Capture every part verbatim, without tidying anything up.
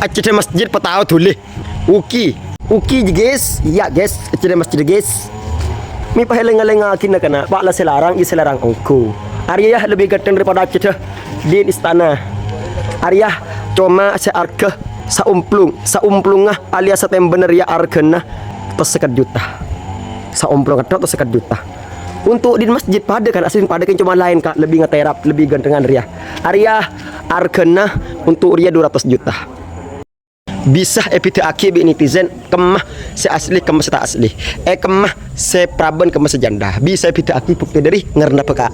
Accèdhâ masjid patao dhuli. Uki. Uki, guys. Iyâ, guys. Accèdhâ masjid, guys. Mè' pahelèng-lèngngaghi na'-kana', pa' la sè larang, iyâ sè larang ongghu. Arèya, yâ, lebbi ghânteng daripada accèdhâ dhin istana. Arèya, coma sè arghâ saomplong, saomplongnga alias satèmbhâna rèya arghâna tos sèket juta. Saomplongnga tok tos sèket juta. Untuk dhin masjid padâ kan, asli padâ kan, coma laèn, Ka', lebbi ngaterap, lebbi ghânteng rèya. Arèya arghâna untuk rèya dua ratus juta. Bisa èbhidhâ'aghi bi' netizen kemma sè asli, kemma sè ta' asli. Eh, kemma sè paraban, kemma sè janda. Bisa èbhidhâ'aghi bhuktè dâri ngarnabhâ, Ka'.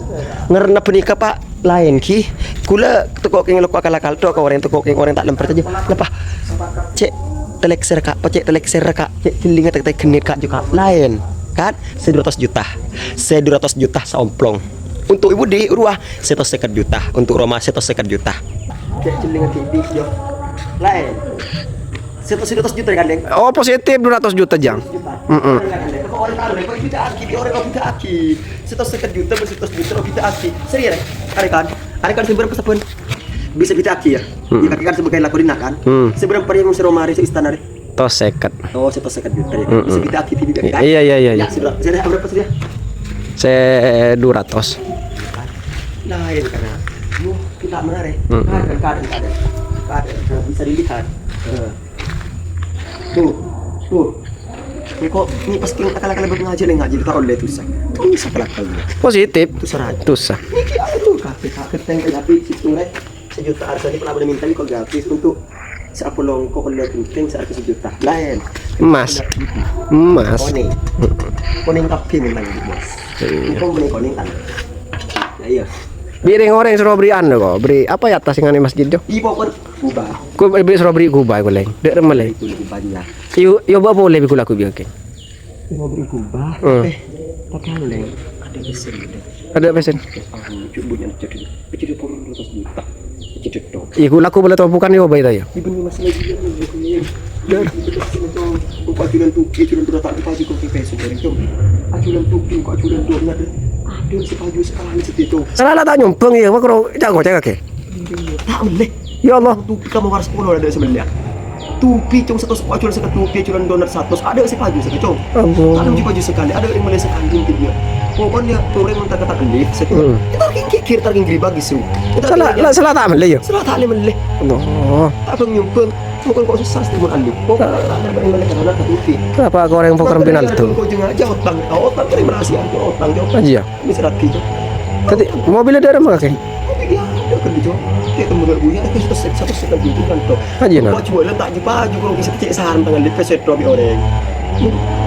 Ngarnabhâ nèka, Pa', laèn ghi. Kaulâ tako' kèng lako akal-akal tok ka orèng, tako' kèng orèng ta' lem parcajâ. Napa? Cè' telèksèr, Ka'. Pa' cè' telèksèr, Ka'. Cè' jhellingnga tek-tek ghenit, Ka', jhughâ. Laèn, kan? Sè dua ratus juta. Sè dua ratus juta saomplong. Untuk ibu di rowa sètos sèket juta. Untuk roma sètos sèket juta. Cè' jhellingnga ghenit, yo. Laèn. Sètos, sètos juta, kan, Deng? Oh, positif dua ratus juta, Jang. Juta. Mm-mm. Orèng karo, kok bhidhâ'aghi, orèng kok bhidhâ'aghi. Sètos sèket juta, sètos juta, kok bhidhâ'aghi. Serius, Rè? Arè kan? Arè kan sè bârâmpa sabbhân? Bisa bhidhâ'aghi, ya? Mm-mm. Ya, kakè kan sebagai lako dina, kan? Hmm. Sè bârâmpa rè mon sè roma rè, sè istana rè? Tos sèket. Oh, sètos sèket juta, ya. Mm-mm. Bisa bhidhâ'aghi, Bi, kan? Iya, iya, iya, iya. Ya, sudah. Sudah, berapa sudah? Sè dua ratus. Laèn, kan? Yo, kita marè. Mm-mm. Kadang, kadang, kadang. Kadang, bisa dilihat. Eh. Tuh, tuh. Nèko, nè' pas kèng akal-akal bâb ngajhi, nè' ngajhi ta' ollè dusa. Dusa akal-akal. Positif. Dusa rajâ. Dusa. Nèkè apa tuh, kabeh, kabeh, tèng, kabeh, situ, rè. Sejuta arghâna pala bâdâ mènta kok gratis untuk sè apolong kok ollè ghentèng seharga sejuta. Laèn. Emas. Emas. Konèng. Konèng kabbhi mènta, Mas. Iya. Engko' mènta konèng kan. Lah, iya. Bi' rèng-orèng soro bherri'an lho kok. Bherri' apa ya atas sing ane masjid, Jo? Iya, pokok kubah. Ku bherri' soro bherri' kubah iku, Lèng. Dek remel, Lèng. Itu lebih banyak. Iyo, iyo, mbok polè bi' kula ku bi' oke. Soro bherri' kubah. Hmm. Eh, takalèng. Ada pesen, ada. Ada pesen. Oh, cuk, bunyi ada jadi. Jadi kurang dua ratus juta. Jadi dong. Iku laku boleh topukan yo, Bay, ta, ya? Ibu ni masih lagi, ya, ya, ya. Kok ajunan tupi, ajunan dua tak, kok ajunan tupi, peso, goreng, cong. Ajunan tupi, kok ajunan dua, nggak ada. Ada si paju sekali, sedih, cong. Salah lah tak nyombang, ya, Pak, kalau cak ngocak, oke. Tak meleh. Ya Allah. Tupi kamu harus sepuluh, ada sebelah. Tupi, cong, satu sepuluh, ajunan satu tupi, ajunan dua, satu. Ada si paju, satu, cong. Ampun. Tanam si paju sekali, ada yang meleh sekali, gitu, ya. Pokoknya, orang minta kata alif, satu. Hmm. Kita kikir, kita kikir bagi, seru. Kita salah, kikir. Lah, salah tak meleh, ya? Salah tak meleh. Allah. Tak bang nyombang. Bukan kok susah sih, mun alif. Kok tak ada yang melek karena tak tuti. Kenapa kau orang poker penalti? Kau jangan aja otang, kau otang dari Malaysia, kau otang, kau. Aja ya? Ini serat gitu. Tadi mobilnya dari mana, Keng? Tapi dia ada kan, Cok. Dia kan modal punya, tapi satu set, satu set lagi itu kan, Cok. Aja, nah. Kok jual tak jual, juga bisa cek saham tangan di peset, Robi, orang.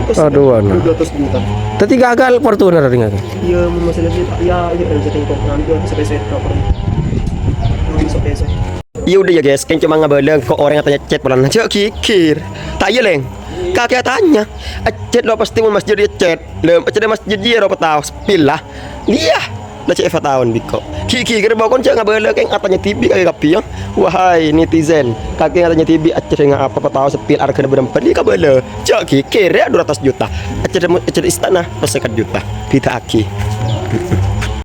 Terus aduh, anak. Dua ratus juta. Tadi gagal Fortuner, ringan. Iya, masalah dia, ya, ya, yang setting kok, nanti bisa peset, Robi. Bisa peset. Iyâ, udah ya, guys, kèng coma ngabâlâ kok orèng atanya chat polana. Jhâ' ghighir. Ta' iyâ, Lèng. Kakè atanya. Chat lo pastè mon masjid ya chat. Lem, chat masjid ya ro patao. Billah. Iyâ. La chat Eva taon biko. Ghighir pokon jhâ' ngabâlâ kèng atanya dhibi' kakè kabbhi ya. Wahai netizen, kakè atanya dhibi' chat nga apa patao sepil arghâna bârâmpa ni kabâlâ. Jhâ' ghighir ya dua ratus juta. Chat, chat istana pas sèket juta. Bidhâ'aghi.